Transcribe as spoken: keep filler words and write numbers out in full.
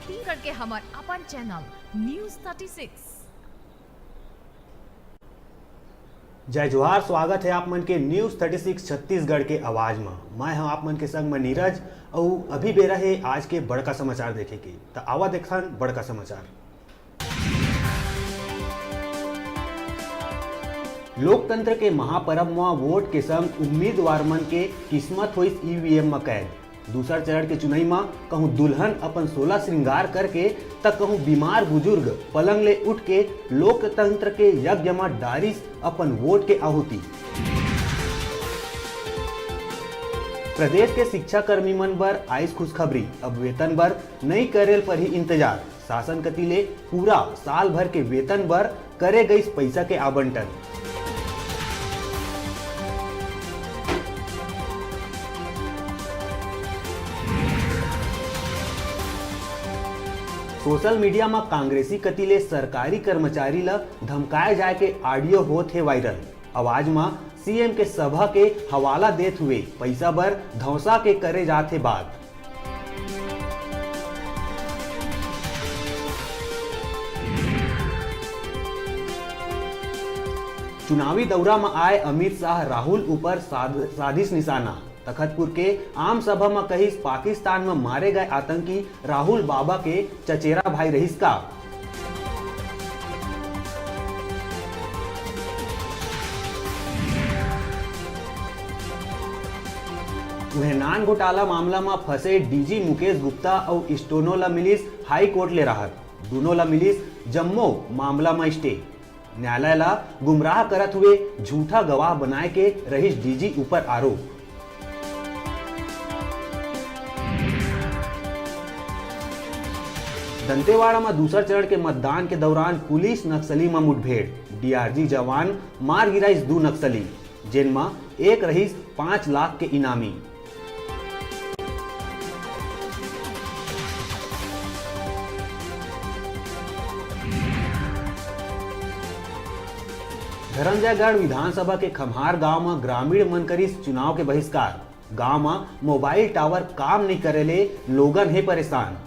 छत्तीसगढ़ के हमर अपन चैनल न्यूज़ थर्टी सिक्स। जय जोहार, स्वागत है आप मन के न्यूज़ थर्टी सिक्स छत्तीसगढ़ के आवाज म। मैं हूं आप मन के संग म नीरज, अउ अभी बेरा है आज के बड़का समाचार देखे के। त आवा देखथन बड़का समाचार। लोकतंत्र के महापरब म वोट के संग उम्मीदवार मन के किस्मत होइस ईवीएम म कैद। दूसर चरण के चुनई म कहूं दुल्हन अपन सोलह श्रृंगार करके, त कहूं बीमार बुजुर्ग पलंग ले उठ के लोकतंत्र के यज्ञ म डारिस अपन वोट के आहुति। प्रदेश के शिक्षा कर्मी मन बर आइस खुशखबरी, अब वेतन बर नई करे ल परही इंतजार। शासन कति ले पूरा साल भर के वेतन बर करे गइस पइसा के आवंटन। सोशल मीडिया म कांग्रेसी कति ले सरकारी कर्मचारी ल धमकाए जाए के ऑडियो होत हे वायरल। आवाज म सीएम के सभा के हवाला देत हुए पइसा बर धौंसा के करे जात हे बात। चुनावी दौरा म आए अमित शाह राहुल ऊपर साध-, साधिस निशाना। तखतपुर के आम सभा म कहिस, पाकिस्तान म मारे गए आतंकी राहुल बाबा के चचेरा भाई रहिस का? उहें, नान घोटाला मामला म फंसे डीजी मुकेश गुप्ता अउ स्टेनो ल मिलिस हाई कोर्ट ले राहत। दूनों ल मिलिस जम्मो मामला म स्टे। न्यायालय ल गुमराह करत हुए झूठा गवाह बनाए के रहिस डीजी ऊपर आरोप। दंतेवाड़ा म दूसर चरण के मतदान के दौरान पुलिस नक्सली म मुठभेड़, डीआरजी जवान मार गिराइस दू नक्सली, जेन म एक रहिस पाँच लाख के इनामी। धरमजयगढ़ विधानसभा के खम्हार गांव म ग्रामीण मन करिस चुनाव के बहिष्कार। गांव म मोबाइल टावर काम नइ करे ले लोगन हे परेशान।